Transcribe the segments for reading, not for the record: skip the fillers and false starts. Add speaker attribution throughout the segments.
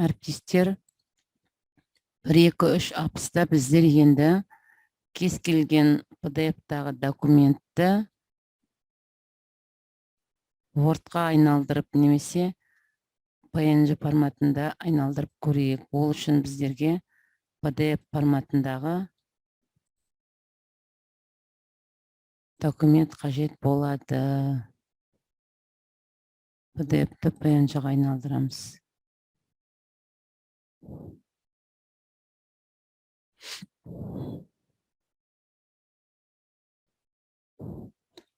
Speaker 1: Әріптестер, 1, 2, 3 аппста біздер енді кез келген PDF-тағы документті Word-қа айналдырып немесе PNG форматында айналдырып көрейік. Ол үшін біздерге PDF форматындағы документ қажет болады. PDF-ті PNG-ға айналдырамыз.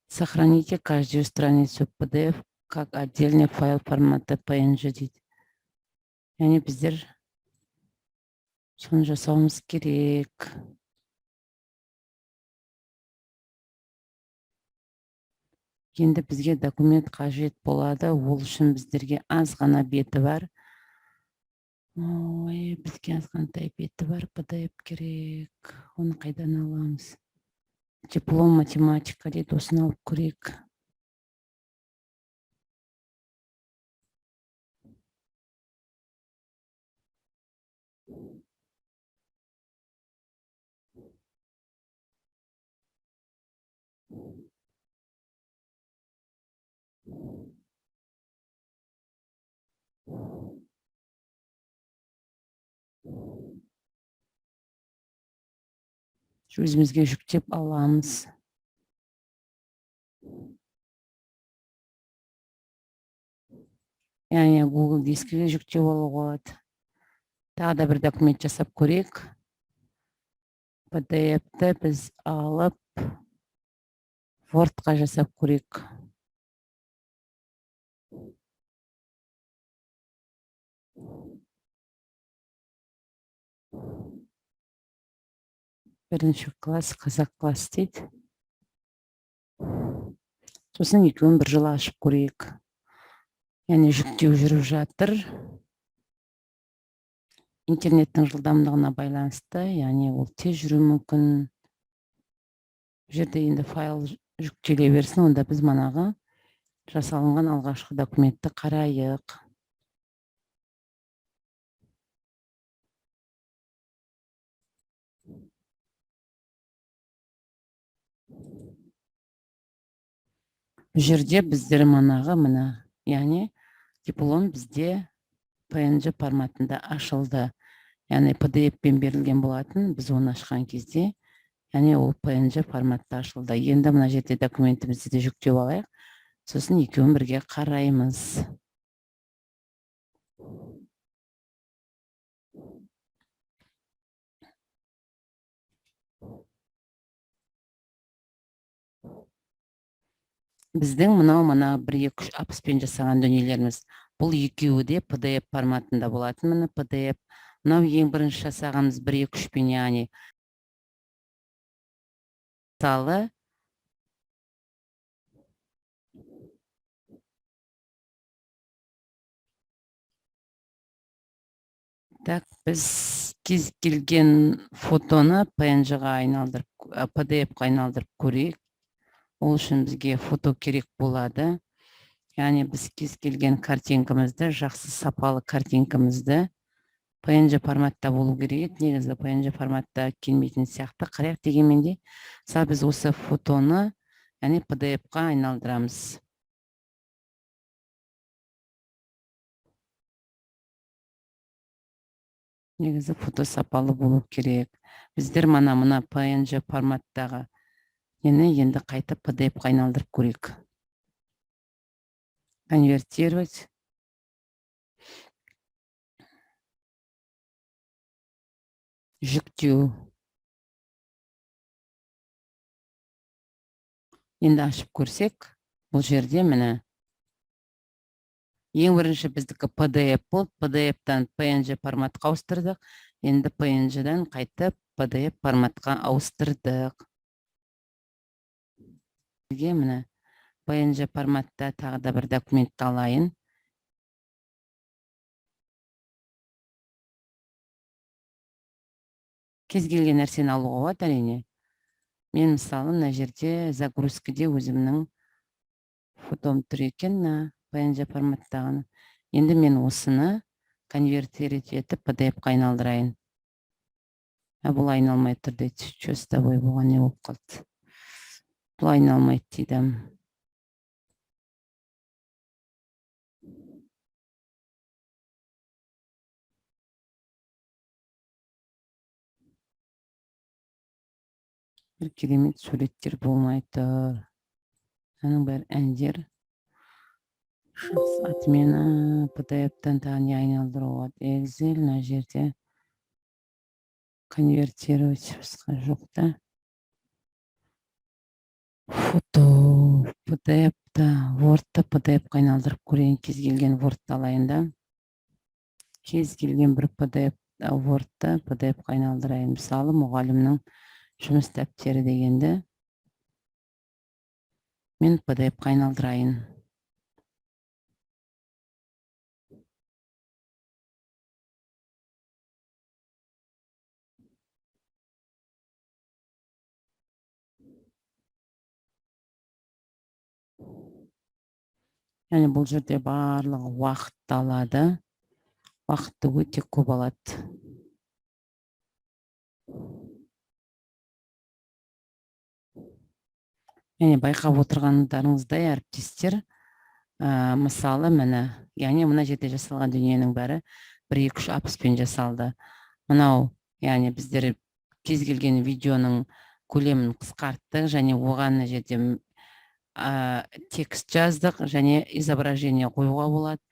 Speaker 1: Сохраните каждую страницу PDF как отдельный файл формата PNG дейді. Яғни біздер соны жасауымыз керек. Енді бізге документ қажет болады. Ол үшін біздерге аз ғана беті бар. Ой, бізге азғантай беті бар PDF керек. Оны қайдан аламыз? Диплом математика дейді, осыны алып көрейік. Өзімізге жүктеп аламыз. Яғни Google дискіге жүктеп алуға болады. Тағы да бір документ жасап көрейік. PDF-ті біз алып Word-қа жасап көрейік. Бірінші класс, қазақ класс дейді. Сосын екеуін бір жылы ашып көрейік. Яғни жүктеу жүріп жатыр. Интернеттің жылдамдығына байланысты, яғни ол тез жүруі мүмкін. Бұл жерде енді файл жүктеле берсін, онда біз манағы жасалынған алғашқы документті қарайық. Бұл жерде біздер манағы мына, яғни диплом бізде PNG форматында ашылды. Яғни PDF-пен берілген болатын, біз оны ашқан кезде, яғни ол PNG форматта ашылды. Енді мына жерде документімізді де жүктеп алайық. Сосын екеуін бірге қараймыз. Біздің мынау мына 1, 2, 3 аппспен жасаған дүниелеріміз. Бұл екеуі де PDF форматында болатын. Міне PDF. Мынау ең бірінші жасағанымыз 1, 2, 3-пен, яғни мысалы так, біз кез келген фотоны PNG-ға айналдырып, PDF-қа айналдырып көрейік. Ол үшін бізге фото керек болады. Яғни біз кез келген картинкамызды, жақсы сапалы картинкамызды PNG форматта болу керек еді. Негізі PNG форматта келмейтін сияқты. Қарайық дегенмен де, мысалы біз осы фотоны, яғни PDF-қа айналдырамыз. Негізі фото сапалы болу керек. Біздер мына PNG форматтағы нені енді қайтып PDF-қа айналдырып көрейік. Конвертировать. Жүктеу. Енді ашып көрсек, бұл жерде міне ең бірінші біздікі PDF болды. PDF-тан PNG форматқа ауыстырдық. Енді PNG-дан қайтып PDF форматқа ауыстырдық. Міне PNG форматта тағы да бір документті алайын. Кез келген нәрсені алуға болады әрине. Мен мысалы мына жерде загрузкіде өзімнің фотом тұр екен, мына PNG форматтағыны. Енді мен осыны Конвертировать етіп, PDF-қа айналдырайын. А бұл айналмай тұр дейді. Че с тобой, бұған не болып қалды? Бұл айналмайды дейді. Бір керемет суреттер болмай тұр. Аның бәрі әндер. Шахс отмена. PDF-тен тағы не айналдыруға болады? Excel мына жерде конвертировать, басқа жоқ та. Фото PDF-та, Word-ты PDF-қа айналдырып көрейін. Кез келген Word-ты алайын да. Кез келген бір PDF, Word-ты PDF-қа айналдырайын. Мысалы, мұғалімнің жұмыс дәптері дегенді мен PDF-қа айналдырайын. Яғни бұл жерде барлығы уақытты алады. Уақытты өте көп алады. Яғни байқап отырғандарыңыздай, әріптестер, мысалы, міне, яғни мына жерде жасалған дүниенің бәрі 1, 2, 3 аппспен жасалды. Мынау, яғни біздер кез келген видеоның көлемін қысқарттық және оған мына жерде текст жаздық және изображение қоюға болады.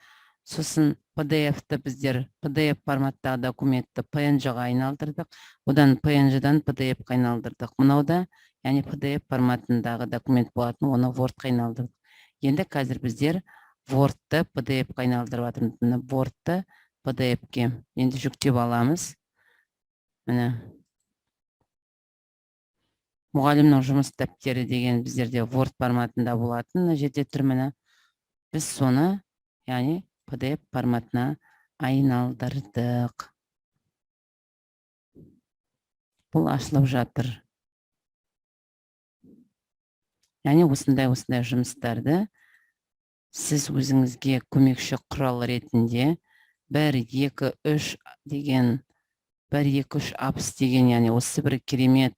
Speaker 1: Сосын PDF-ті біздер PDF форматтағы документті PNG-ға айналдырдық. Одан PNG-дан PDF-қа айналдырдық. Мынау да, яғни PDF форматындағы документ болатын, оны Word-қа айналдырдық. Енді қазір біздер Word-ты PDF-қа айналдырып жатырмыз. Міне, Word-ты PDF-ке енді жүктеп аламыз. Міне, мұғалімнің жұмыс дәптері деген біздерде Word форматында болатын, мына жерде тұр, міне. Біз соны, яғни PDF форматына айналдырдық. Бұл ашылып жатыр. Яғни осындай жұмыстарды сіз өзіңізге көмекші құрал ретінде 1, 2, 3 деген, 1, 2, 3 апс деген, яғни осы бір керемет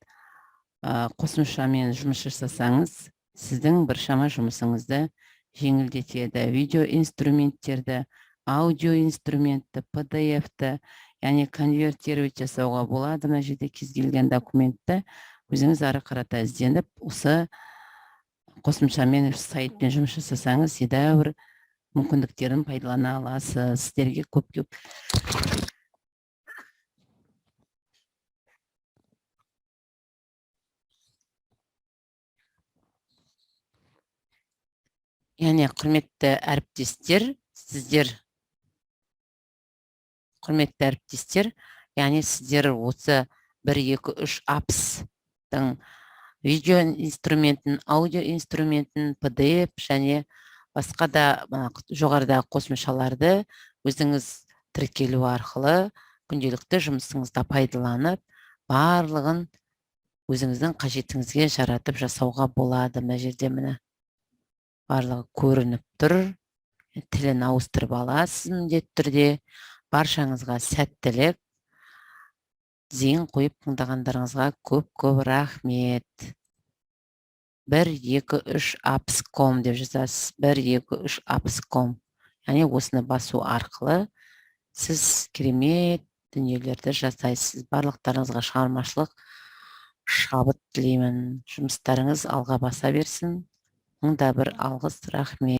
Speaker 1: қосымшамен жұмыс жасасаңыз, сіздің біршама жұмысыңызды жеңілдетеді. Видео инструменттерді, аудио инструментті, PDF-ті, яғни конвертировать жасауға болады. Мына жерде кез келген документті өзіңіз ары қарата ізденіп, осы қосымшамен, сайтпен жұмыс жасасаңыз, едәуір мүмкіндіктерін пайдалана аласыз. Сіздерге көп көп яғни құрметті әріптестер, сіздер, құрметті әріптестер, яғни сіздер осы 1, 2, 3 апстың видео инструментін, аудио инструментін, PDF және басқа да жоғарыдағы қосымшаларды өзіңіз тіркелу арқылы күнделікті жұмысыңызда пайдаланып, барлығын өзіңіздің қажетіңізге жаратып жасауға болады. Мына жерде, міне, барлығы көрініп тұр. Тілін ауыстырып аласыз міндетті түрде. Баршаңызға сәттілік. Зейін қойып тыңдағандарыңызға көп-көп рахмет. 1, 2, 3 апс ком деп жазасыз. 1, 2, 3 апс ком. Яғни осыны басу арқылы сіз керемет дүниелерді жасайсыз. Барлықтарыңызға шығармашылық шабыт тілеймін. Жұмыстарыңыз алға баса берсін. Мың да бір алғыс, рахмет.